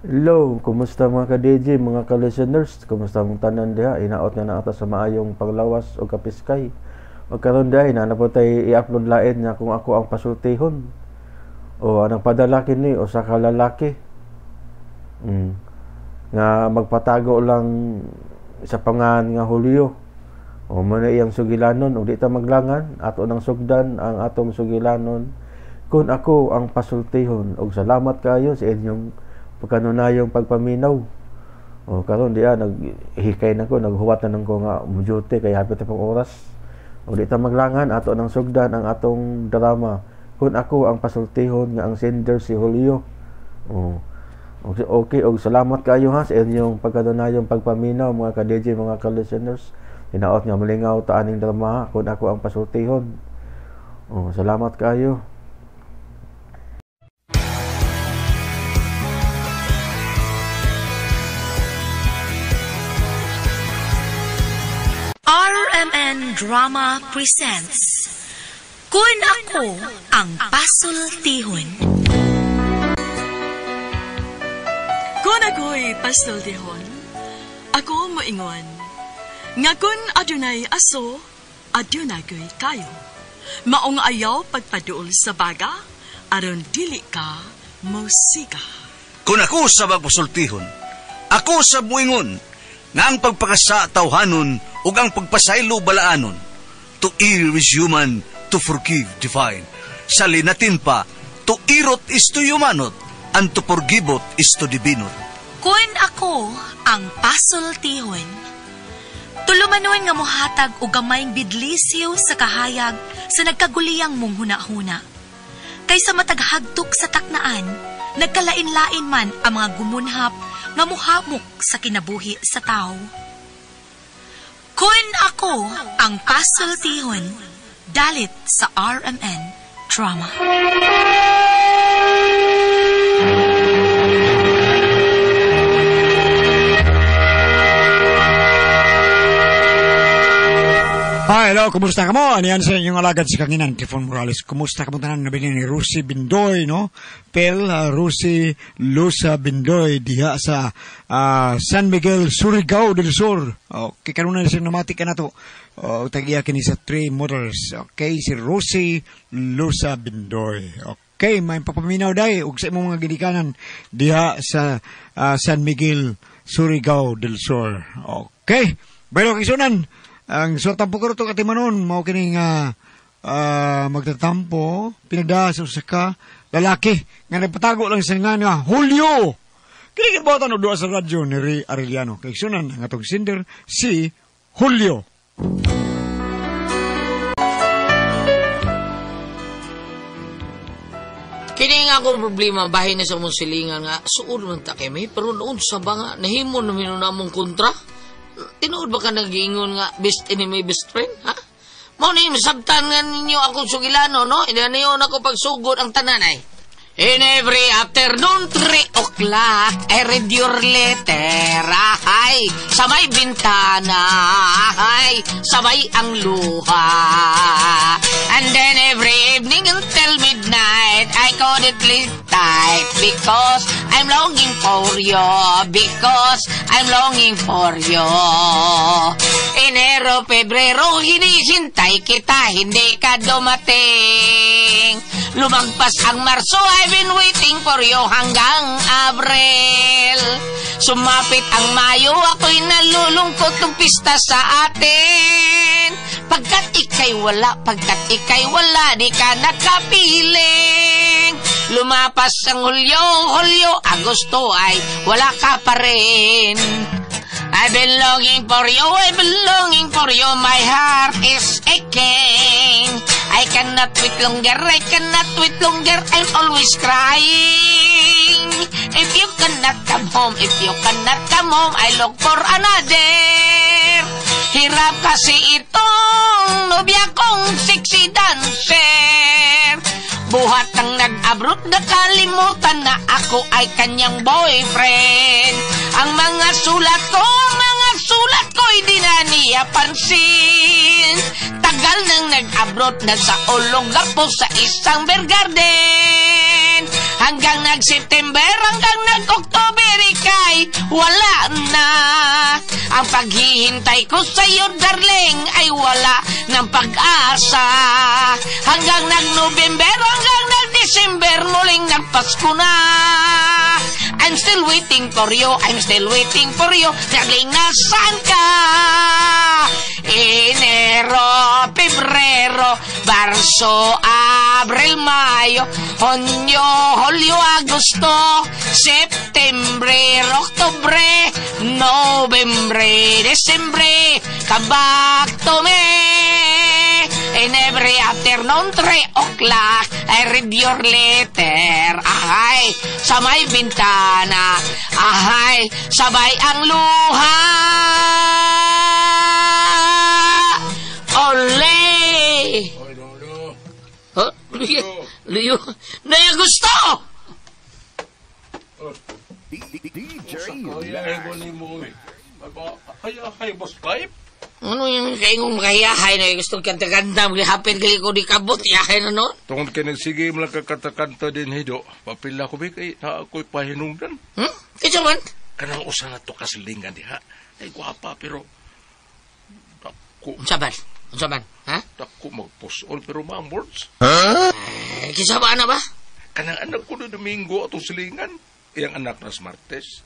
Hello, kumusta mga ka-DJ, mga ka-listeners? Kumusta mong tanan diha? Inaot nga naa ta sa maayong paglawas o kapiskay. O karon diha, naa na po tay i-upload lain nga kung ako ang pasultihon. O anang padala kini usa ka lalaki. Nga magpatago lang sa pangan nga Julio. O mo na iyang sugilanon, o di ta maglangan, ato nang sugdan ang atong sugilanon kung ako ang pasultihon. Og salamat kayo sa inyong pagkanunayong pagpaminaw. O karon diya naghikay na ko, naghuwat na nang ko nga mujuti kay hapit na pong oras. O di ta maglangan, ato nang sugdan ang atong drama kung ako ang pasultihon nga ang sender si Julio. O okay, og salamat kayo ha sa inyong pagkanunayong pagpaminaw mga ka-DJ, mga ka-listeners. Hinaot nga malingaw ta aning drama kung ako ang pasultihon. O salamat kayo. RMN Drama presents Kun Ako Ang Pasultihon. Kun ako'y pasultihon, ako moingon, nga kun adunay aso, adunay ko'y kayo. Maong ayaw pagpaduol sa baga, aron dili ka mosiga. Kun ako sa magpasultihon, ako sa muingon, nga ang pagpakasa tawhanon ug ang pagpasaylo balaanon. To err is human, to forgive divine. Sa linatin pa, to irot is to humanot, and to forgiveot is to divinot. Kun ako ang pasultihon, tulumanon nga mohatag og gamayng bidlisiw sa kahayag sa nagkaguliyang mong hunahuna. Kaysa mataghagtok sa taknaan, nagkalain-lain man ang mga gumunhap nga muhamok sa kinabuhi sa tao. Kun ako ang pasultihon, dalit sa RMN Drama. Hi, hello, kumusta ka mo? Aniyan sa inyong alagad sa kanginan, Tifon Morales. Kumusta ka mo tanan? Nabi ni Rusi Bindoy, no? Pel, Rusi Lusa Bindoy, diha sa San Miguel, Surigao del Sur. Okay, kanuna na siya namati ka na to. Tag-iya kini sa 3 Motors. Okay, si Rusi Lusa Bindoy. Okay, may papaminaw day ug sa imong mga ginikanan diha sa San Miguel, Surigao del Sur. Okay, bueno, kisunan. Ang suwatampo ko rito katimanon, mao kining magtatampo, pinagda sa usa ka lalaki nga nagpatago lang sa nga Julio. Kini gibuhatan og duha sa radyo ni Ray Arellano. Kay sunan ang atong sender si Julio. Kini nga akong problema bahin na sa mong silingan nga suod man ta kay may pero noon sa ba nga nahimo na minunamong kontra. Tinuod ba ka nag-iingon nga best enemy, best friend, ha? Mao ni masabtan nga ninyo akong sugilano, no? Inaniyon ako pagsugod ang tanan ay. In every afternoon, 3 o'clock, I read your letter, ay, sa may bintana, ay, sabay ang luha. And then every evening until midnight, I couldn't sleep tight because I'm longing for you, because I'm longing for you. Enero, Pebrero, hinihintay kita, hindi ka dumating. Lumagpas ang Marso, I've been waiting for you hanggang Abril. Sumapit ang Mayo, ako'y nalulungkot ng pista sa atin. Pagkat ika'y wala, di ka nakapiling. Lumapas ang Hulyo, Hulyo, Agosto ay wala ka pa rin. I've been longing for you, I've been longing for you, my heart is aching. I cannot wait longer, I cannot wait longer, I'm always crying. If you cannot come home, if you cannot come home, I look for another. Hirap kasi itong nobya kong sexy dancer. Buhat ang nag-abroad, nakalimutan na ako ay kanyang boyfriend. Ang mga sulat ko, hindi na niya pansin. Tagal nang nag-abroad na sa Olongapo sa isang beer garden. Hanggang nag-September, hanggang nag-October, ika'y wala na. Ang paghihintay ko sa'yo, darling, ay wala ng pag-asa. Hanggang nag-November, hanggang nag-December, muling nagpasko na. I'm still waiting for you, I'm still waiting for you, darling, nasaan ka? Enero, Pebrero, Marso, Abril, Mayo, Hunyo, Hulyo, Agosto, Septembre, Oktubre, Nobyembre, Desyembre, come back to me. In every afternoon, 3 o'clock, I read your letter. Ahay, sa may bintana. Ahay, sabay ang luha. Ole! Huh? Luyo, luyo. Naya gusto! Ay, boss Clive? Ano yung kaingong makahiyahay na gusto kanta-kanta, maghapin gali ko di kabot, yahay na noon. Tungod kay nagsige mo lang kakatakanta din hido. Papila ko ba kay na ako'y pahinungdan. Hmm? Kinsa man? Kanang usa na to kasilingan diha. Ay gwapa pero dako. Unsa man? Unsa man? Ha? Dako magpusol pero mamords. Huh? Kinsa ba ana ba? Kanang anak ko na Domingo atong silingan. Iyang anak na Martes.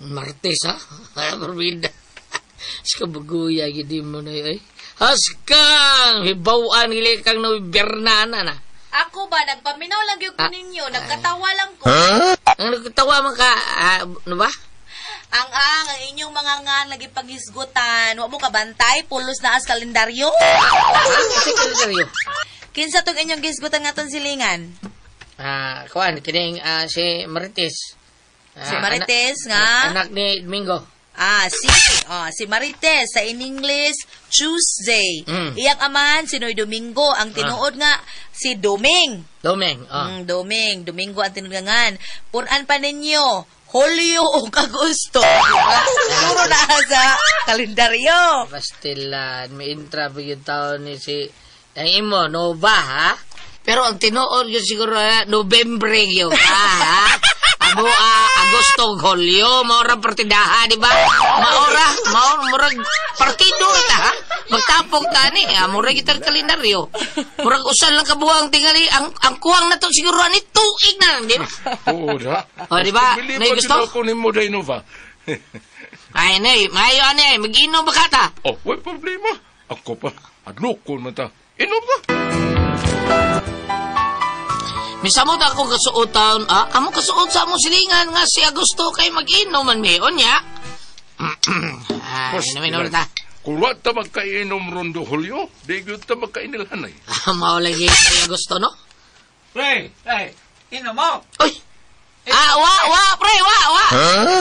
Martes ha? Ay, morbida. Ska baguya gidi mo na ay. Haskang hibawan gili kang Nobyerna na na. Ako ba nagpaminaw lang gyud ko ninyo, nagkatawa lang ko. Huh? Ang nagkatawa man ka, ano ba? Ang inyong mga ngan lagi paghisgutan, wa mo kabantay, pulos na as kalendaryo. Kasi kalendaryo. Kinsa tong inyong gisgutan nga tong silingan? Kuan kining si Marites. Si Marites nga anak ni Domingo. Si Marites sa in English Tuesday. Mm. Iyang amahan si Noy Domingo, ang tinuod nga si Doming. Doming, Doming, Domingo ang tinuod nga ngan. Punan pa ninyo, Hulyo o Agosto. Diba? Puro na sa kalendaryo. Pastilan, may intra pa yung taon ni si ang imo, Nova, ha? Pero ang tinuod yun siguro, Nobyembre yun, ha? Amo, Agosto, Hulyo, maura partidaha, di ba? Maura, murag partido ta, ha? Magtapok ta ni, murag itang kalendaryo. Murag usan lang kabuang tingali, ang kuwang na to siguro ani tuig na lang, di ba? Oo, da. O, di ba? Nay, gusto? Ako ni mo, Nova. Ay, nay, maayo ani, mag-inom ba ka ta? Oh, way problema. Ako pa, adlokon man ta. Inom ba? Misamot ako kasuotan, amo kasuot sa among silingan nga si Agosto kay mag-inom man mi. Unya. Inom ta. Kung wa ta magkainom rondo Hulyo, di gyud ta magkainilhanay. Mao lagi si Agosto, no? Pre, ay, inom mo. Uy. Wa, pre, wa. Huh?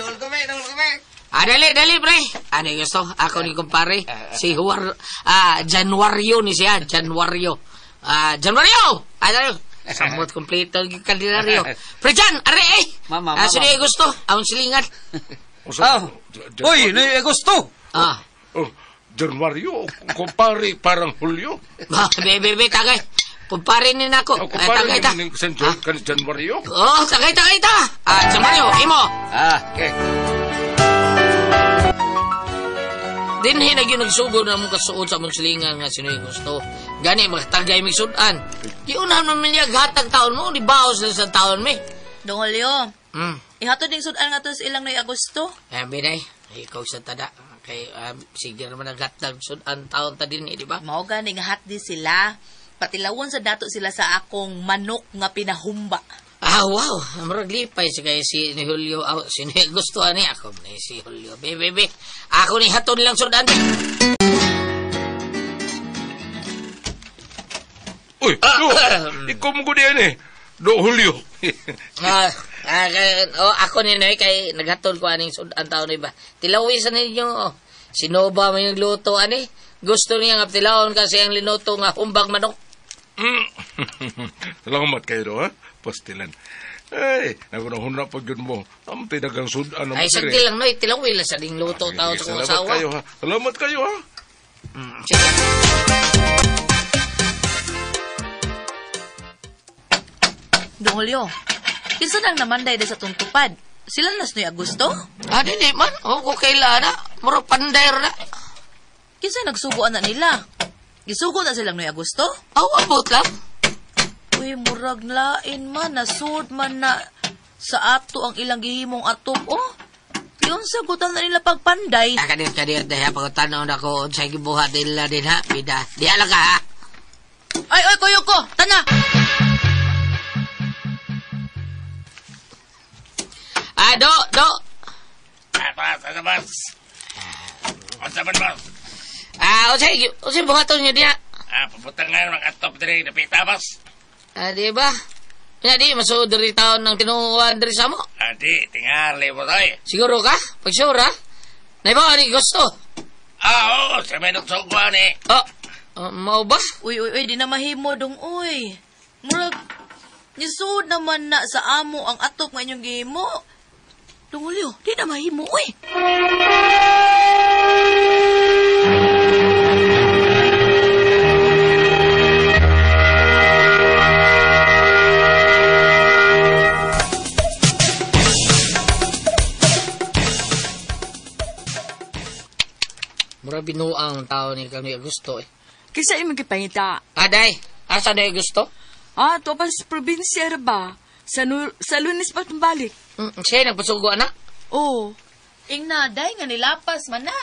Dol kami. Dali, pre. Ano gusto? Ako ni kumpare, si Juar, Januario ni siya, Januario. Januario! Ay, samot kompleto ang kalendaryo. Pre, Jan, are eh! Mama. Sino yung gusto? Ang silingan. Oh. Uy, ano gusto? Januario, kumpare, parang Hulyo. Bebe, tagay. Kumpare ni nako. Kumpare tagay ta. ni Januario? Oh, tagay ta. Januario, imo. Okay. Dinhi na gyud nagsugod na mong kasuod sa mong silingan nga sino yung gusto. Gani magtagay mig sudan. Giunahan man niya gatag taon mo, di baos lang sa taon mi. Dongolyo. Ihatod ning sudan nga to sa ilang Noy Agosto. Binay, ikaw sa tada kay sige naman naghatag sudan taon ta dinhi, di ba? Mao gani nga hatdi sila. Patilawon sa dato sila sa akong manok nga pinahumba. Wow. Murag lipay si kay si ni Julio. Si ni Gusto ani ako ni si Julio. Be. Ako ni haton lang sudan. Uy, ikaw mo ko diyan eh. Do Julio. Ako ni Noy kay naghatol ko aning sudan taon iba. Tilawi sa ninyo. Si Nova may nagluto ani. Gusto niya nga tilawon kasi ang linuto nga humbag manok. Salamat kayo do, ha? Pastilan. Ay, nagunahon na pag yun mo. Ang tinagang sudan. Ay, sagdi lang, Noy. Tilawin lang sa ding luto tao sa kong asawa. Salamat kayo, ha? Salamat kayo, ha? Sige. Dong Julio, kinsa nang namanday sa tungtupad? Sila nas Noy Augusto? Ah, dili man. O, ko kaila na. Muro panday na. Kinsa nagsugo na nila? Gisugo na silang Noy Augusto? Aw, abot lang. Uy, murag lain man, nasud man na sa ato ang ilang gihimong atop, oh. Yung sagutan na nila pagpanday. Ah, kadir, dahil pagkatanaw na ko sa gibuhat nila din, ha? Bida, di ala ka, ha? Ay, ay, kuyo ko! Tana! Ah, do! Ah, boss, ano, boss? Unsa man, boss? Ah, unsay buhaton niyo diha? Ah, pabutang nga ng atop diri dapita, boss. Ah, di ba? Nga di, masuod diri taon ng tinuuan diri sa mo. Ah, di, tingali mo, oy. Siguro ka? Pag sure, ha? Naiba, ni gusto. Ah, oo, sa may nagsugwa ni. Oh, mao ba? Uy, uy, uy, di na mahimo dong, uy. Murag, nisuod naman na sa amo ang atop nga inyong gihimo. Dong Julio, di na mahimo, uy. Mura binuang tao ni kami gusto eh. Kaysa imong gipangita. Aday, asa na gusto? Ah, to pa sa probinsya ra ba? Sa, sa Lunes pa balik. Siya nagpasugo, anak? Oo. Ingna, day nga nilapas man na.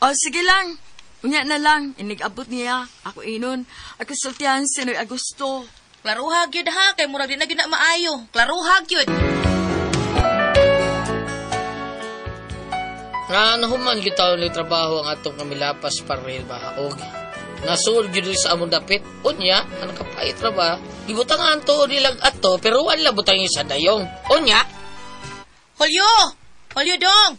O, sige lang. Unya na lang. Inig-abot niya. Ako inon. Ako sultihan si Noy Augusto. Klaruha gyud ha, kay murag di na gyud na maayo. Klaruha gyud. Nga nahuman gyud taon ni trabaho ang atong kamilapas paril ba og nasuod gyud sa among dapit. Unya, ang nakapait ra ba? Gibutang ang tuod nilang ato pero wala butang sa dayong. Unya, Julio! Julio dong!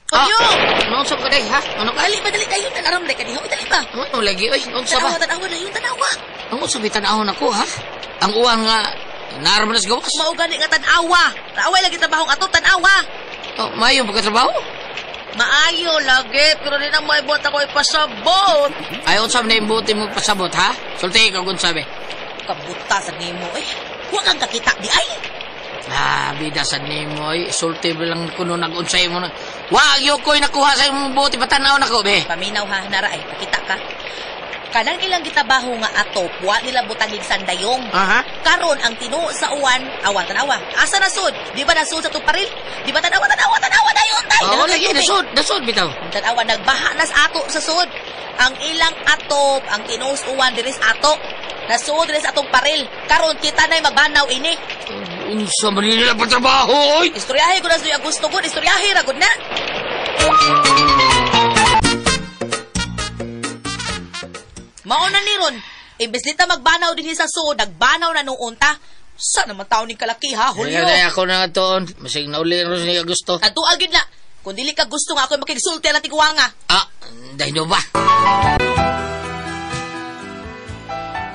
Julio! Ah, ano sa ka day ha? Ano ka? Dali ba dali kayo tanaram dali ka diha. Dali ba? Ano lagi oy? Ano sa ba? Tanawa tanawa na yung tanawa. Ang usa bi tan-awon ako ha? Ang uwan nga naaraman na sa gawas. Mao gani nga tan-awa. Taway lagi trabahong ato tan-awa. Oh, maayo pagkatrabaho. Maayo lagi pero di na maibuhat ako ipasabot. Ay unsa man imbuti mo pasabot ha? Sulti ka kung sabi. Kabuta sa nimo eh. Wa kang kakita di ay. Ah, bida sa nimo ay sulti lang kuno nag-unsay mo na. Wa gyud ko'y nakuha sa imong buti patanaw nako be. Paminaw ha, nara ay pakita ka. Kanang ilang gitabaho nga atop, wa nila butangig sandayong. Aha. Karon ang tinuo sa uwan, awa tanawa. Asa nasud? Di ba nasud sa tuparil? Di ba tanawa tanawa tanawa dayon tay. Oo, lagi nasud bitaw. Tanawa nagbaha nas ato sa sud. Ang ilang atop, ang tinuo sa uwan diri sa ato. Nasud diri sa atong paril. Karon kita nay magbanaw ini. Unsa man nila patrabaho oy? Istoryahe ko na sa Augusto gud, istoryahe ra gud na. Mao na ni ron, imbes nita magbanaw dinhi sa sud, nagbanaw na noon ta. Sa naman taon ni kalaki ha, Julio. Ay, ako na nga toon. Masig nauli ron ni Augusto. Atuag yun na. Kung dili ka gusto nga ako makigsulti na tiguanga. Ah, dahil ba?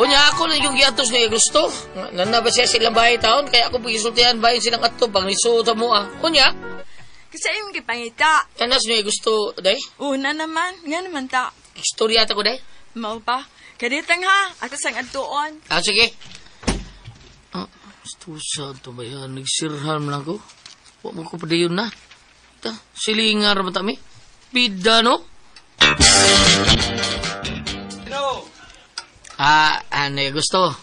Unya ako lang yung giatos ni Augusto. Nana ba siya silang bahay taon? Kaya ako pagisultihan bahay silang ato pang nisuot sa mua. Unya? Kasi imong gipangita. Kanas ni Augusto, day? Una naman. Nga naman ta. Istorya ta ko, day? Mao pa. Kaditang ha. Ako sang adtuon. Ah, sige. Ah, stusa to ba yan? Nagsirhan man ako. Wa mo ko padayon na. Ta, silingar ba ta mi? Bida, no? Hello. Ah, ano gusto?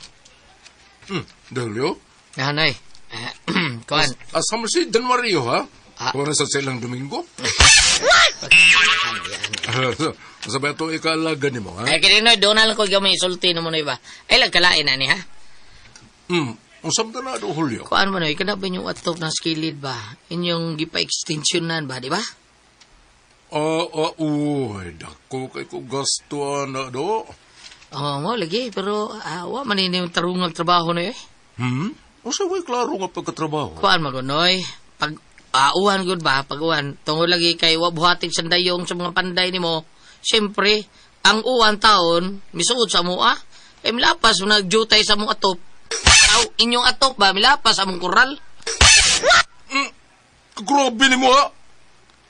Delio? Hanay. Kuan. Asa mo si Don Mario, ha? Ah. Kuan sa silang Domingo? Sabi ito ikalaga ni mo, ha? Ay, kini noy, doon na lang ko gamay isulti na mo na iba. Ay, lagkalain na ni, ha? Usam na na, do, Julio. Kuan mo noy, kana ba inyong atop ng skilid ba? Inyong gipa-extensionan ba, di ba? Uy, dako kay ko gasto na, do. Oo, mo, lagi. Pero, wa man ini yung tarungang trabaho na eh. Usa way klaro nga pagkatrabaho. Kuan mo, noy. Pag, uwan gud ba? Pag uwan. Tungod lagi kay wa buhatig sandayong sa mga panday nimo. Siyempre, ang uwan taon, misuod sa mua. Eh, milapas, nagjutay sa mong atop. Aw, inyong atop ba? Milapas among koral. Grabe ni mo, ha?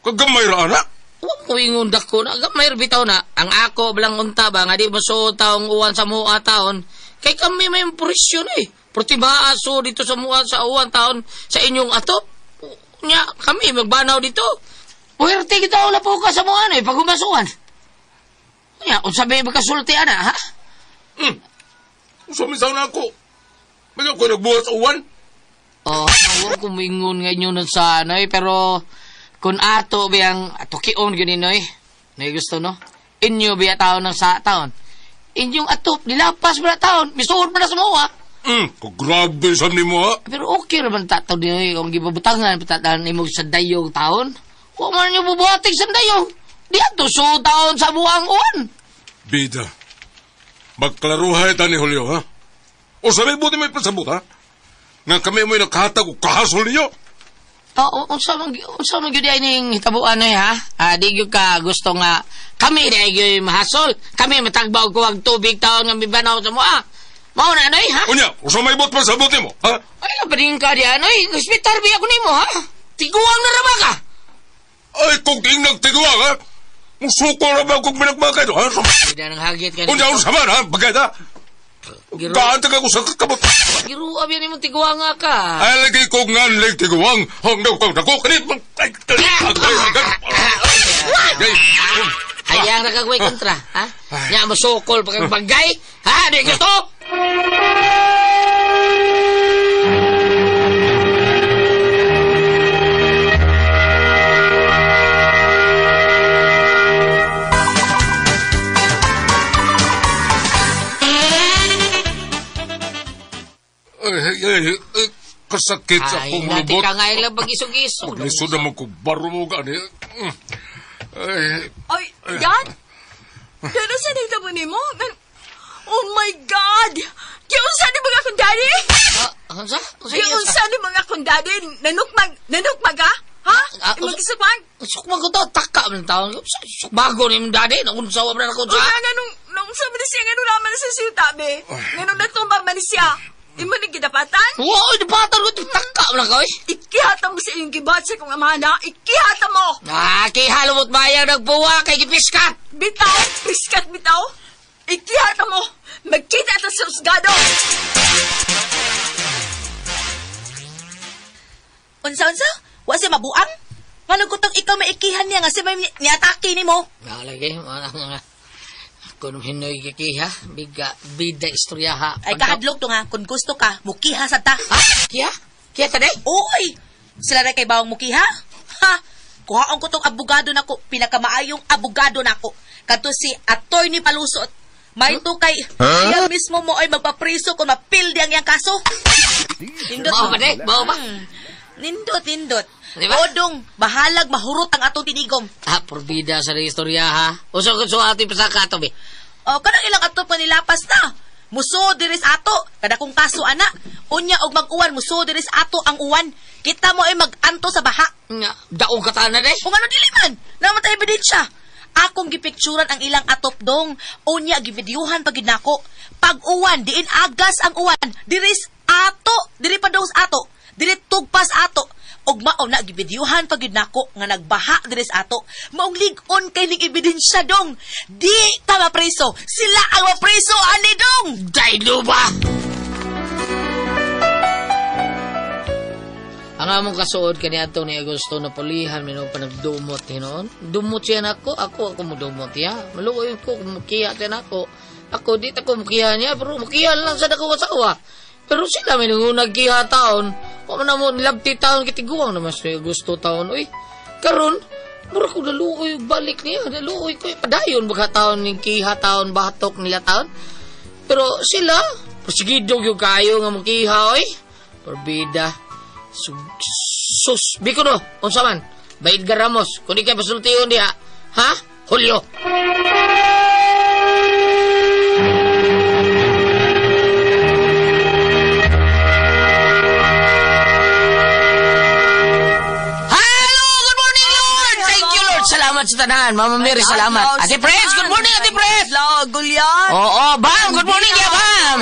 Kagamay ra, anak. Huwag ko ingon dako na. Gamay bitaw na. Ang ako bilang unta ba, nga di mo suod taong uwan sa mua taon. Kay kami may impresyon eh. Purti ba aso dito sa mua sa uwan taon sa inyong atop? Nya, kami magbanaw dito. Puwerte kita wala po ka sa mga ano eh, pag umasuan. Nya, unsa ba yung makasulti ana, ha? Sumisaw na ako. May ako nagbuhat sa uwan. Oh, ako kumingon nga inyo nun sa ano eh, pero kung ato biyang atukion yun inoy, eh. Gusto no? Inyo biya taon ng sa taon. Inyong atop, nilapas mo na taon, misuod mo na sa mga. Grabe sa nimo ha. Pero okay raman tataw din eh, ang gibabutangan, patatan imo sa dayong taon. Huwag man niyo bubuhating sa dayong. Di ato so taon sa buwang uwan. Bida, magklaruhay ta ni Julio, ha? O sabi buti may pasabot, ha? Nga kami mo'y nakahatag o kahasol ninyo. Oo, unsa man gyud ay ning hitabuan ay ha? Di gyud ka gusto nga kami di ay gyud mahasol. Kami matagbaw ko ang tubig taon nga mibanaw sa mua. Mao na anoy ha? Unya, unsa may bot pasabot nimo, ha? Ay labaning ka di anoy, hospital biya ko nimo ha? Tiguang na ra ba ka? Ay kung tingnag tiguang ha? Musuko ra ba kung binagmakay do, ha? Bida nang hagit ka. Unya unsa man ha? Bagay ha? Kaanta ka ko sa kabot. Giruab yan imong tiguang nga ka. Ay lagi ko nga leg tiguang. Hanggang ko nako kanit. Ay ay. Hayang ra kag way kontra, ha? Nya mosukol pa kag bagay, ha? Di gusto. Ay, kasakit sa akong lubot. Ay, ka nga ilang pag-isog-isog. Maglisod naman ko, baro mo gani. Ay, Dad? Pero sa nito mo ni mo? Oh my God! Kiunsa ni mga akong daddy? Unsa? Kiunsa ni mga akong daddy? Nanukmag, ha? Ha? Magisukmag? Sukmag ko to, taka man taon. Sukmago ni mong daddy. Naunsa wa man ako sa. Nga nung sa man siya, nga naman sa siyuta, be. Nga nung natumba man siya. Imo ni gidapatan? Oo, gidapatan ko. Taka man ako, eh. Ikihata mo sa iyong gibat sa kong amana. Ikihata mo! Ah, kihalumot bayang nagbuwa kay gipiskat. Bitaw! Piskat, bitaw! Ikihata mo! Magkita ata sa usgado! Unsa-unsa? Wa siya mabuang? Ngano kutong ikaw maikihan niya nga siya may niatake ni mo? Nalagay, mga kung hinoy kikiha, biga, bida istorya ha. Ay, kahadlok to nga, kung gusto ka, mukiha sa ta. Ha? Kiha? Kiha ta day? Uy! Sila rin kay bawang mukiha? Ha? Kuhaon ko tong abogado nako, pinakamaayong abogado nako. Kadto si Attorney Palusot. May to kay, siya mismo mo ay magpapriso kung mapildi ang iyang kaso. Nindot. Mao ba day? Mao ba? Nindot, nindot. Diba? Odong, bahalag mahurot ang atong tinigom. Ah, porbida sa istorya ha. Uso ko sa ating pasaka ato, be. O, kanang ilang ato panilapas na. Muso diris ato, kada kong kaso ana. Unya og mag-uwan, muso diris ato ang uwan. Kita mo ay mag-anto sa baha. Nga, daong katana de. Kung ano dili man, namatay ebidensya. Akong gipicturan ang ilang atop dong. Unya givideohan pagid nako. Pag-uwan, diin agas ang uwan. Diris ato, diri pa dong sa ato. Diri tugpas ato. Og mao na gibidyuhan pagid nako nga nagbaha diri sa ato. Maong lig-on kay ning ebidensya dong. Di ta mapreso. Sila ang mapreso ani dong. Daylo ba? Ang among kasuod kaniadto ni Agosto na pulihan minong panagdumot hinon. Dumot siya nako, ako mudumot ya. Maluoy ko mukiha siya nako. Ako di ta ko mukiha niya pero mukiha lang sa dako asawa. Pero sila may nagkiha taon. Wa man mo nilabti taon kitiguang naman siya gusto taon. Uy, karon mura ko naluoy balik niya. Naluoy ko padayon baka taon ning kiha taon batok nila taon. Pero sila prosigido gyud kayo nga mukiha oy. Porbida. Sus, biko no, unsa man? Baid Ramos, kun di kay pasultihon diha. Ha? Julio. Salamat sa tanan. Mama Mary, salamat. Ate Pres, good morning, Ate Pres! Hello, Gulyan! Oo, Bam, good morning, ya, Bam!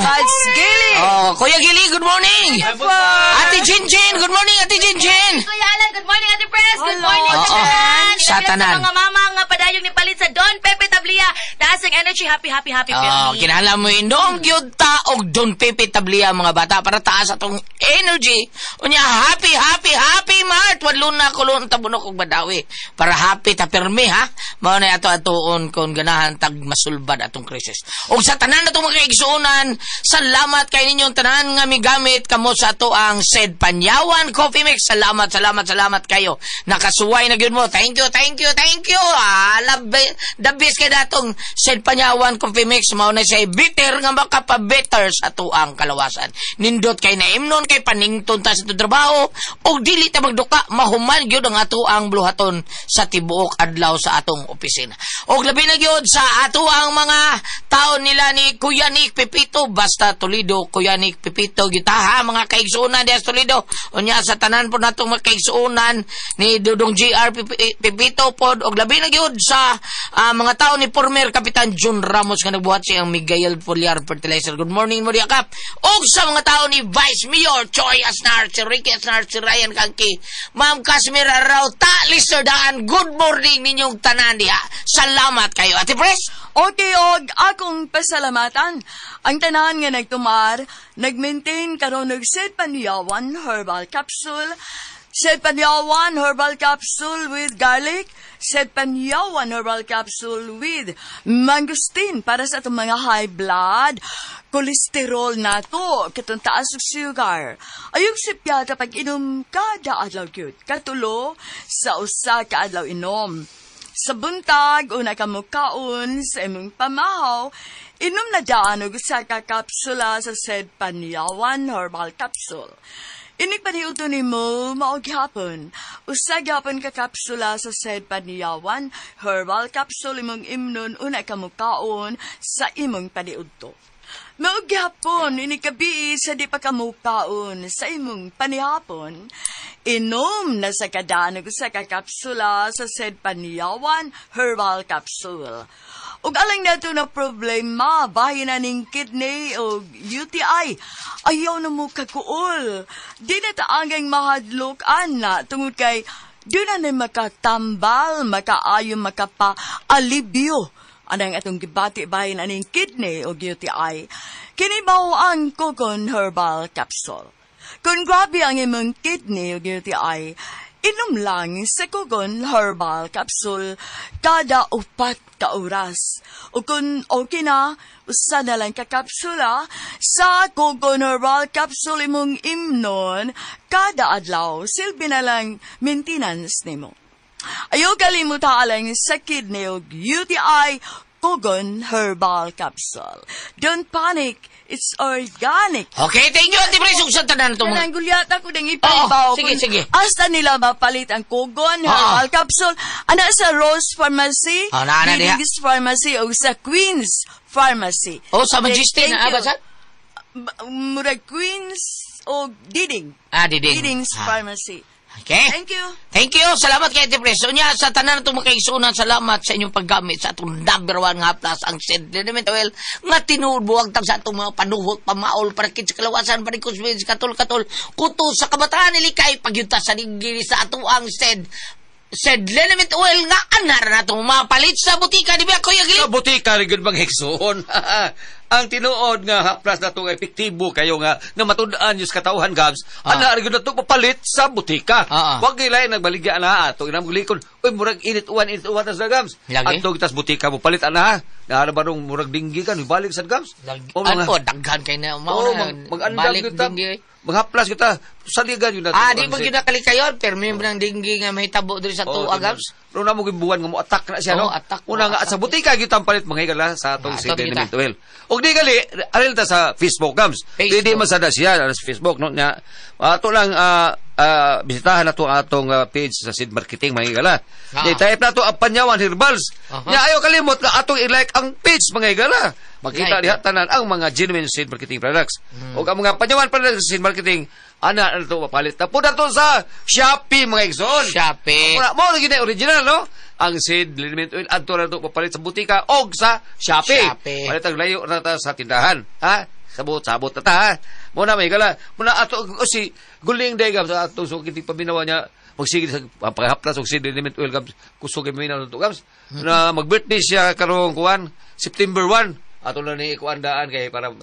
Gili! Oh, Kuya Gili, good morning! Ate Chin Chin, good morning, Ate Chin Chin! Kuya Alan, good morning, Ate Pres! Good morning, Oo. tanan! Sa Labi na tanan. sa mga mama nga padayong ni palit sa Don Pepe Tablia. Taas ang energy, happy, happy, happy. Oh, Pirmi. kinahanglan mo inom gyud ta og Don Pepe Tablia mga bata para taas atong energy. Unya happy happy happy Mart wadlon na kulon tabunok og badawi para happy ta pirmi ha. Mao na ato atuon kon ganahan tag masulbad atong krisis. Og sa tanan natong mga kaigsuonan, salamat kay ninyong tanan nga migamit kamo sa ato ang Sed Panyawan Coffee Mix. Salamat, salamat, salamat kayo. Nakasuway na gyud mo. Thank you, thank you, thank you. Ah, labi, the best kay datong Sed Panyawan Coffee Mix mao na siya bitter nga makapabetter sa ato ang kalawasan. Nindot kay naimnon kay panington ta sa atong trabaho ug dili ta magduka mahuman gyud ang ato ang buluhaton sa tibuok adlaw sa atong opisina. Og labi na gyud sa ato ang mga tao nila ni Kuya Nick Pepito basta Toledo Kuya Nick Pepito gitaha mga kaigsuonan diha sa Toledo. Unya sa tanan po natong mga kaigsuonan ni Dudong GR Pepito pod og labi na gyud sa mga tao ni former Kapitan John Ramos nga nagbuhat siyang Miguel Foliar Fertilizer. Good morning mo diha kap. Og sa mga tao ni Vice Mayor Choi Asnar, si Ricky Asnar, si Ryan Kangki, Ma'am Casimir Arau, ta Lister Daan, good morning ninyong tanan diha. Salamat kayo. Ate Pres? Okay, og akong pasalamatan. Ang tanan nga nagtumar, nagmaintain karon og Sed Panyawan Herbal Capsule, Sed Panyawan Herbal Capsule with garlic, Sed Panyawan Herbal Capsule with mangosteen para sa atong mga high blood, kolesterol nato, katong taas og sugar. Ayog sipyata pag inom kada adlaw gyud. Katulo sa usa ka adlaw inom. Sa buntag, una ka mukaon sa imong pamahaw, inom na daan og usa ka kapsula sa Sed Panyawan Herbal Capsule. Inig paniudto nimo mao gihapon. Usa gihapon ka kapsula sa Sed Panyawan Herbal Capsule imong imnon una ka mukaon sa imong paniudto. Mao gihapon inig gabii sa di pa ka mukaon sa imong panihapon. Inom na sa kadaan og usa ka kapsula sa Sed Panyawan Herbal Capsule. Ug alang nato na problema, bahin na ning kidney o UTI. Ayaw na mo kakuol. Di na taangang mahadlok ana tungod kay di na ni makatambal, makaayo, makapa-alibyo. Anang atong gibati bahin aning kidney o UTI. Kini mao ang Kokon Herbal Capsule. Kung grabe ang imong kidney o UTI, inom lang sa Kogon Herbal Capsule kada 4 ka oras. O kung okay na, usa na lang ka kapsula sa Kogon Herbal Capsule imong imnon kada adlaw. Silbi na lang maintenance nimo. Ayaw kalimutan lang sa kidney o UTI Kogon Herbal Capsule. Don't panic, it's organic. Okay, thank you, Ate Pres. Ug sa tanan itong mga Kanang gulyat ako ding ipaibaw. Oo, sige, sige. Asta nila mapalit ang Kogon Herbal Capsule. Ana sa Rose Pharmacy, Oh, naa na diha. Billings Pharmacy, o sa Queens Pharmacy. Oh, sa Majesty Thank na, you. ba, sa? Murag Queens o Diding. Ah, Diding. Diding's Ah. Pharmacy. Okay. Thank you. Thank you. Salamat kay Ate Pres. Unya, sa tanan natong mga kaigsuonan, salamat sa inyong paggamit sa atong number 1 nga plus ang Sed Liniment Oil nga tinuod buwag tag sa atong mga panuhot, pamaol, parakit sa kalawasan, parikos, katol-katol, kuto sa kabataan, ilikay, pagyunta sa ligiri sa atong ang Sed Liniment Oil nga anar na itong mapalit sa butika. Di ba, Kuya Gili? Sa butika rin yun bang heksoon. Ang tinuod nga haplas na itong epektibo kayo nga na matud-an yung katawhan, Gabs. Ana rin yun na ito papalit sa butika. Wag ilay nagbaligya na ato inam gulikon. Uy, murag init-uwan, init-uwan tas na, Gabs. Lagi? Atong tas butika mo palit ana ha. Naara ba nung murag dinggi ka, balik sa Gabs? Ano po, daghan kayo na. Oo, Mauna, mag-andam balik kita. dinggi. Maghaplas kita. Saligan yun na. Ah, di ba ginakalikayon? Pero may ng dinggi nga may tabo diri sa Oo, tuwa, Gabs. Pero na mo buwan nga mo attack na siya, no? Oo, attack. Una nga, Oo, sa butika gyud ang palit mga higala sa atong Ah, si ato kita. Liniment Oil. Og di gali, aril ta sa Facebook, Gabs. Facebook. Di man sada siya sa Facebook, no? Nya, ato lang bisitahan na to ang atong page sa Seed Marketing, mga higala. Di type na to ang Panyawan Herbals. Nya ayaw kalimot nga atong i-like ang page, mga higala. Makita Like. diha tanan ang mga genuine Seed Marketing products. Og ang mga Panyawan products sa Seed Marketing, ana na to mapalit. Tapo na to sa Shopee, mga igsoon. Shopee. Muna, mo lagi na original, no? Ang Seed Liniment Oil adto na to papalit sa butika og sa Shopee. Shopee. Palit ang layo na ta sa tindahan, ha? Sabot, sabot na ta, ha? Muna may gala. Muna ato o si guling day gab sa atong sukit paminawa niya. Pagsige sa paghaplas og seed liniment oil, Gabs. Kusog kay minaw to, Gabs. Na mag-birthday siya karong kuan September 1. Ato na ni kuan daan kay para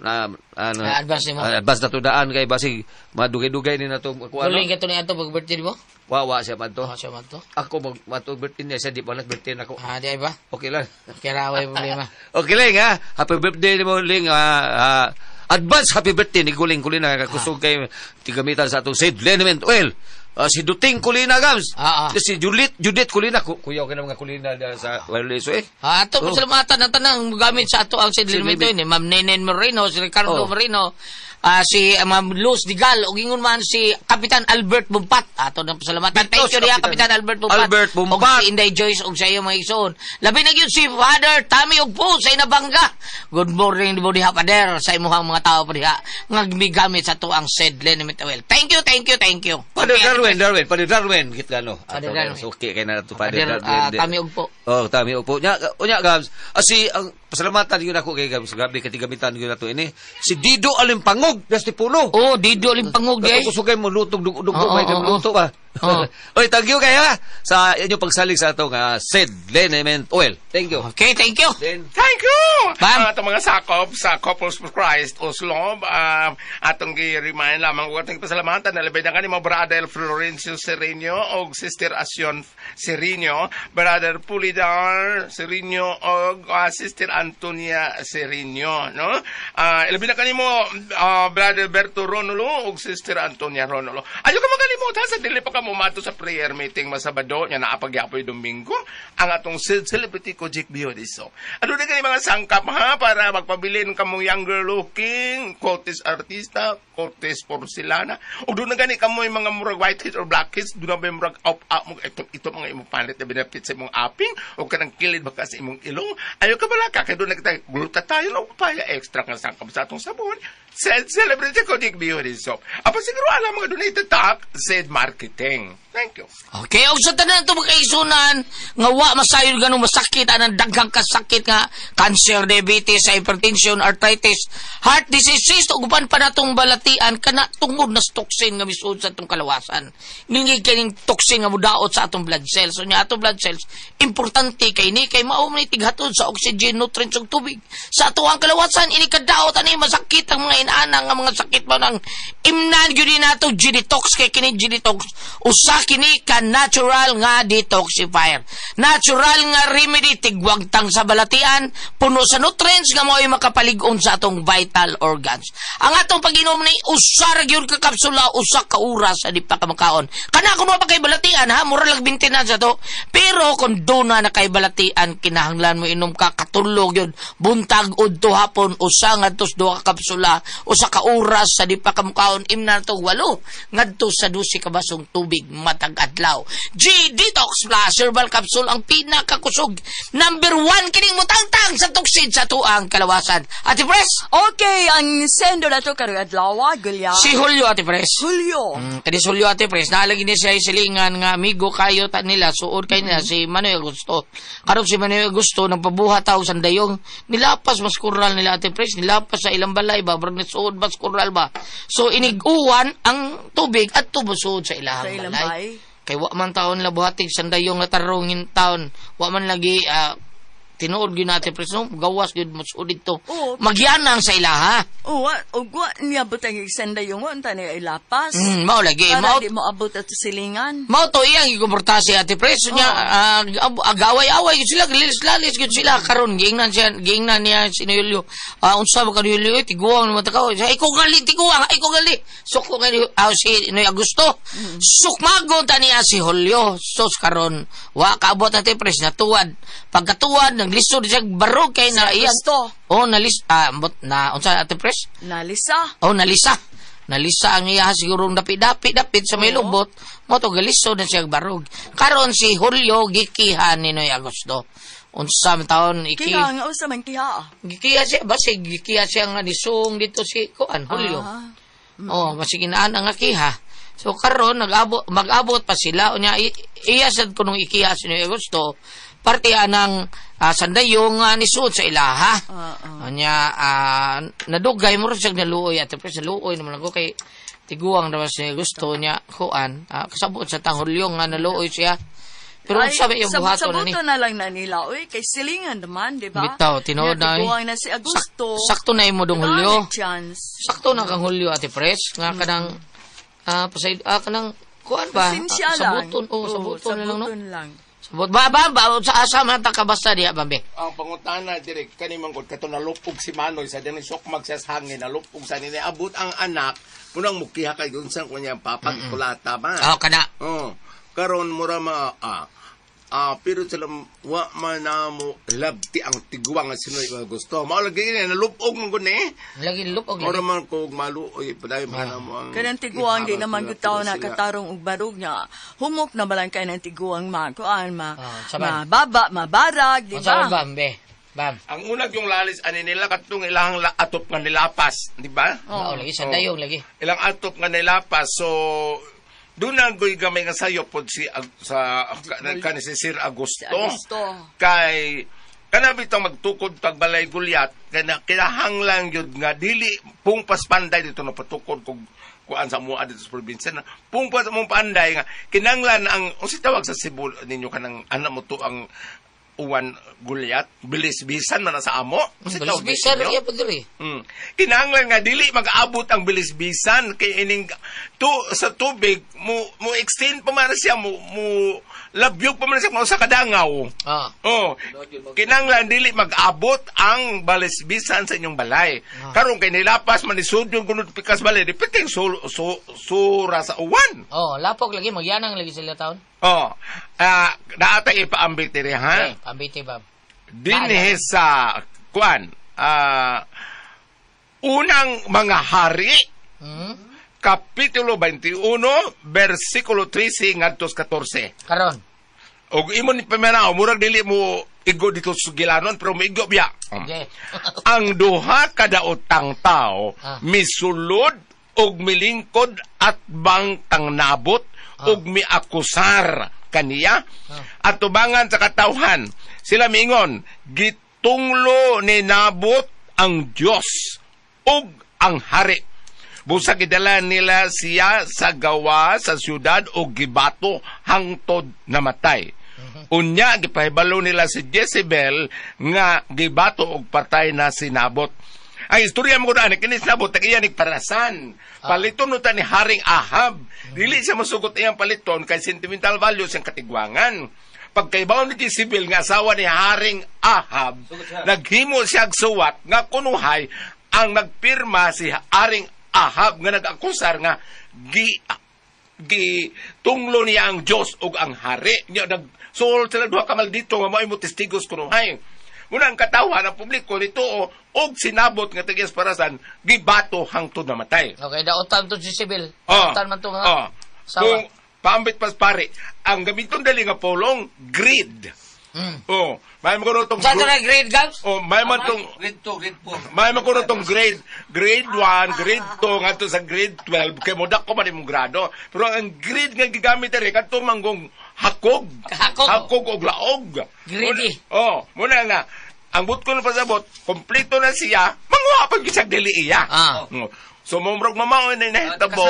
na ano, Ah, advance nimo. Ah, advance na to daan kay basig madugay-dugay ni nato kuan. Kuling ka to ni ato pag birthday mo? Wa siya man to. Wa siya man to. Ako mag matog birthday niya siya di pa birthday nako. Ah, di ay ba? Okay lang. Okay ra, way problema. Okay lang ha. Happy birthday nimo Ling. Advance happy birthday ni Guling Kulina kusog kay tigamitan sa atong seed liniment oil. Si Duting Kulina, Gams. Si Judith Kulina. Kuyaw ka na mga Kulina sa wireless eh. Ah, ato Oh. pasalamatan ang tanang gamit sa ato ang seed Seed liniment oil ni Ma'am Nenen Moreno, si Ricardo Moreno, si Ma'am Luz Digal, ug ingon man si Kapitan Albert Bumpat. Ato nang pasalamatan. Dito Thank you si diha Kapitan Kapitan Albert Bumpat. Albert Bumpat. Ug si Inday Joyce ug sa iyong mga igsoon. Labi na gyud si Father Tommy Ugpo sa Inabanga. Good morning mo diha, Father, sa imuhang mga tao pa diha nga gigamit sa ato ang seed liniment oil. Thank you, thank you, thank you. Father Okay, Darwin, Father Darwin, kita no. Father Ato, Darwin. Okay kay na to Father Father, Darwin. Tommy Ugpo. Oh, Tommy Ugpo. Nya, unya Gabs. Si ang pasalamatan gyud ako kay Gabs. Grabe kay tigamitan gyud nato ini. Si Dido Alimpangog, das Tipuno. Oh, Dido Alimpangog eh. eh. Kusog kay mo lutog dug dug Oo, may oo, luto ba. Oo. Oy, thank you kayo ha, sa inyong pagsalig sa atong seed liniment oil. Thank you. Okay, thank you. Then, Thank you! Bam. Ang atong mga sakop sa Couples for Christ Oslo, atong gi-remind lamang ug atong pasalamatan na labi na kanimo Brother Florencio Sereno og Sister Asion Sereno, Brother Pulidar Sereno og Sister Antonia Sereno, no? Labi na kanimo Brother Berto Ronulo og Sister Antonia Ronulo. Ayo ka magalimutan sa dili pa ka mumato sa prayer meeting masabado nya naapagyapoy Domingo ang atong celebrity ko Jake Biodiso. Ano na kani mga sangkap ha para magpabilin kamong younger looking, Cortes artista, Cortes porcelana. O doon na gani kamo yung mga murag whiteheads or blackheads, doon na ba yung murag up up mo ito mga imong palit na benefit sa imong aping o kanang kilid baka sa imong ilong. Ayo ka bala ka kay doon na kita glutathione o papaya extra nga sangkap sa atong sabon. Said celebrity ko Jake Biodiso. Apa siguro alam mga doon itatak said marketing. Thank you. Okay, og sa tanan to mga kaigsunan nga wa masayod ganung masakit anang daghang kasakit nga cancer, diabetes, hypertension, arthritis, heart diseases ug uban pa natong balatian kana tungod na sa toxin nga misuod sa atong kalawasan. Ngilngig kining toxin nga mudaot sa atong blood cells. So nya atong blood cells importante kay ni kay mao man tighatod sa oxygen, nutrients ug tubig sa ato ang kalawasan. Ini kadaot ani masakit ang mga inana nga mga sakit mo nang imnan gyud ni nato G-detox kay kini G-detox usa kini ka natural nga detoxifier. Natural nga remedy tigwagtang sa balatian, puno sa nutrients nga mao'y makapalig-on sa atong vital organs. Ang atong pag-inom ni usa ra gyud ka kapsula, usa ka oras sa di pa ka makaon. Kana kun wa pa kay balatian ha, mura lang bintinan sa to. Pero kung duna na kay balatian, kinahanglan mo inom ka katulog yun, buntag udto hapon, usa ngadto sa duha ka kapsula, usa ka oras sa di pa ka mukaon, imna to 8 ngadto sa 12 ka basong tubig matag adlaw. G-Detox Plus Herbal Capsule ang pinakakusog. Number 1 kining mutangtang sa toxin sa tuang kalawasan. Ate Pres? Okay, ang sender na to karong adlaw, Gulya. Si Julio, Ate Pres. Julio. Kani si Julio, Ate Pres, naalagi niya siya silingan nga amigo kayo ta nila, suod kayo nila si Manuel Augusto. Karon si Manuel Augusto nagpabuhat tao sa dayong nilapas mas kural nila, Ate Pres, nilapas sa ilang balay ba, brag nisuod mas kural ba. So iniguan ang tubig at tubusuod sa ilahang Sa ilang balay. balay. Kay wa man taon la buhatig sandayong nga tarong in taon, wa man lagi tinuod gyud natin Pres, no? Gawas gyud mo suod didto. Oo. Magyanang sa ilaha. Oo, ug wa niya butang sandayong unta niya ilapas. Mao lagi Para mao di mo abot at silingan. Mao to iyang gikomporta si Ate Pres niya, agaway-away gyud sila, gilis-lalis gyud sila karon giingnan siya, giingnan niya si Julio. Unsa ba ka Julio, tiguang naman ta ka. Ay ko gali tiguang, ay ko gali. Suko kay si Noy Augusto. Sukmagon ta niya si Julio. Sos karon wa kaabot Ate Pres natuwad. Pagkatuwad naglisod siya barog kay na iyang Augusto. Oh, nalis ambot na unsa Ate Pres? Nalisa. Oh, nalisa. Nalisa ang iya siguro dapit-dapit sa may lubot. Mo to galisod na siya barog. Karon si Julio gikihan ni Noy Augusto. Unsa man taon iki Kiha nga usa man kiha. gikiha siya basig gikiha siya nga nisung dito si kuan Julio. Oh, basig inaan ang kiha. So karon nag-abot mag-abot pa sila unya iya sad kunong ikiha si Noy Augusto. Parte anang sandayong nisuod sa ilaha. Unya nadugay mo rin siya naluoy Ate Pres, naluoy naman ako kay Tiguang naman si gusto niya kuan, kasabot sa tang Hulyo nga naluoy siya. Pero Ay, unsa ba iyang buhaton na ni? Sabot-saboto na lang na nila, uy. Kay silingan naman, di ba? Bitaw, tinuod na, eh. Tiguang na si Augusto. Sakto na imo dong Wala Hulyo. na chance. Sakto na kang Hulyo, Ate Fresh, nga kanang pasay kanang kuan ba? Pasensya lang. Sabuton, oh, Oo, sabuton na lang no. sabuton lang. Sabot ba ba ba sa asa man ta ka basta diha bambe. Ang pangutana direk kani man gud kato nalupog si Manoy sa dinhi sukmag siya sa hangin nalupog sa nini abot ang anak punang mukiha kay unsa kunya papa kulata ba. Oh, kana. Oh, karon mura ma pero sila wa man na mo labti ang tiguang nga sinoy nga gusto. Mao lagi ni nalupog man gud ni. Lagi lupog Mura lagi. man kog maluoy padayon pa na mo ang Kanang tiguang di naman ihabang gud tawo na sila. katarong og barog niya. Humok na balang kay ng tiguang ma kuan ma. Saban. Mababa, mabarag, di Unsa man ba? bambe? Bam. Ang unag yung lalis ani nila katong ilang atop nga nilapas, di ba? Oh, lagi sa dayong lagi. Ilang atop nga nilapas. So doon na goy gamay nga sayo pod si sa kani si Sir Agusto. Si Agusto. Kay kana bitong magtukod tagbalay gulyat kana kinahanglan gyud nga dili pung paspanday dito na patukod kog kuan sa mua dito sa probinsya na pung pas mong panday nga kinahanglan ang unsa tawag sa Cebu ninyo kanang anak mo to ang uwan gulyat bilis-bisan man na sa amo. Unsa tawag Bilis-bisan ninyo? ra gyud diri. Kinahanglan nga dili mag-abot ang bilisbisan kay ining tu sa tubig mo mo extend pa man siya mo mo labyog pa man siya mo sa kadangaw. Ah. Oh, kinahanglan dili mag-abot ang balisbisan sa inyong balay. Karon kay nilapas man isud yung gunod pikas balay di piting sura sa uwan. Oh, lapok lagi magyanang lagi sila taon. Oh, naatay ipaambit diri ha. Eh, pambiti bam. Dinhi sa kuan unang mga hari kapitulo 21 bersikulo 13 ngadto sa 14. Karon. Og imo ni pamanaw murag dili mo igo dito sa Gilanon pero miigo biya. Okay. Ang duha kada utang tao misulod og milingkod at bang tangnabot og miakusar kaniya at tubangan sa katawhan. Sila miingon, gitunglo ni Nabot ang Dios ug ang hari. Busa gidala nila siya sa gawa sa siyudad og gibato hangtod namatay. Unya gipahibalo nila si Jezebel nga gibato og patay na si Nabot. Ang istorya mo kuno kini si Nabot tag iya ni parasan. Paliton no ta ni Haring Ahab. Dili siya mosugot iyang paliton kay sentimental value siyang katigwangan. Pagkaibaw ni Jezebel nga asawa ni Haring Ahab, naghimo siya og suwat nga kunuhay ang nagpirma si Haring Ahab nga nag-akusar nga gi tunglo niya ang Dios ug ang hari. Nya nagsuol sila duha ka maldito nga mao'y mo testigos kunuhay. Muna ang katawan ang publiko nito og sinabot nga tigis parasan gibato hangtod namatay. Okay, daotan to si Sibil. Oh. Daotan man to nga. Oh. Sawa. Kung paambit pas pare, ang gamiton dali nga polong greed. Oh, may man kuno tong Saan to na grade, Gabs? Oh, may man tong grade 2, grade 4. May man kuno tong grade 1, grade 2 ngadto sa grade 12 kay mo dako man imong grado. Pero ang grade nga gigamit diri kadto manggong hakog. Hakog. Hakog og laog. Greedy. Oh, muna nga ang but ko na pasabot, kompleto na siya, manguha pag isang dili iya. Ah. So, murag mamao na nahitabo,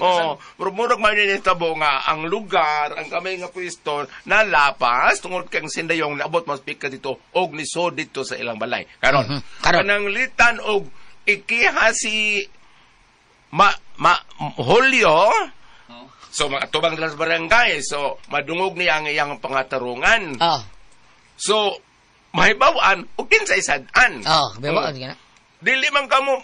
oh, murag mao na nahitabo nga ang lugar, ang kamay nga pwesto, nalapas, tungod kang sindayong naabot mas pika dito, og lisod dito sa ilang balay. Karon, Karon. Pananglitan og ikiha si Julio, so mga tubang nila sa barangay, so madungog niya ang iyang pangatarungan. Ah. So, mahibawan o kinsay sad-an. Oh, bawaan ka na. Dili man kamo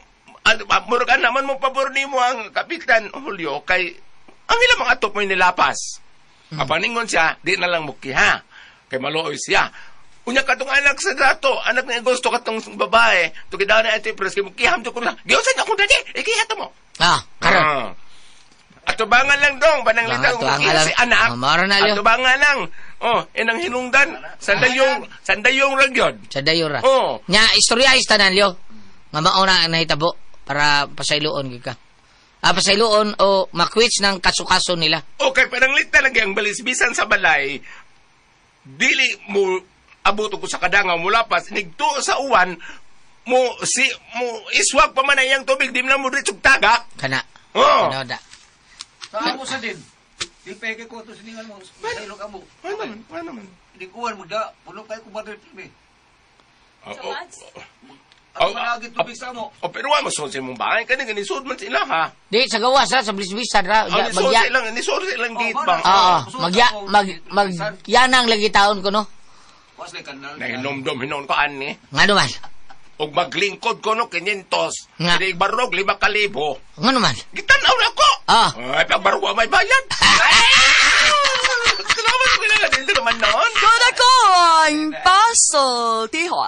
murag naman mo pabor nimo ang Kapitan Julio kay ang ilang mga atop mo'y nilapas. Apaningon siya, di na lang mukiha. Kay maluoy siya. Unya katong anak sa dato, anak ni Augusto katong babae, tugidaw na ito pres kay mukiham to kun. Giusa na akong dadi, ikiha to mo. Ah, karon. Atubangan lang dong, pananglitan Atubangan kung lang. si anak. Ah, mara na, Leo. Atubangan lang. Oh, inang hinungdan, sandayong ra gyud. Sa dayo ra. Oh. Nya istorya is tanan Leo. Nga mao na ang nahitabo para pasayloon gyud ka. Ah, pasayloon o makwits ng kaso-kaso nila. Okay, pananglitan lagi ang balisbisan sa balay, dili mo abot ko sa kadangaw mula pas nigto sa uwan mo si mo iswag pa man ang iyang tubig di na mo ditsog tagak. Kana. Oh. Ano da? Sa amo sa din. Di peke ko to siningan mo. Sa ilog amo. Ano naman? Ano naman? Lingkuan mo da. Puno kayo kung bagay eh. Oh, oh, Ang malagi tubig sa amo. oh, pero wa mo sa imong bahay kani ganisod man sila ha. Di sa gawas ra sa blisbisan ra. Ang nisod Magya. silang nisod silang gate bang. Oo, magya mag mag yanang lagi taon ko no. Was like kanal. Nahinomdom hinon ko ani. Ngano man? Og maglingkod ko no 500. Nga. Kini barog 5,000. Ngano man? Gitan-aw na ko. Ah. Ay, pagbarog wa may bayad. Salamat ko lang dito naman noon. Kung ako ang pasultihon.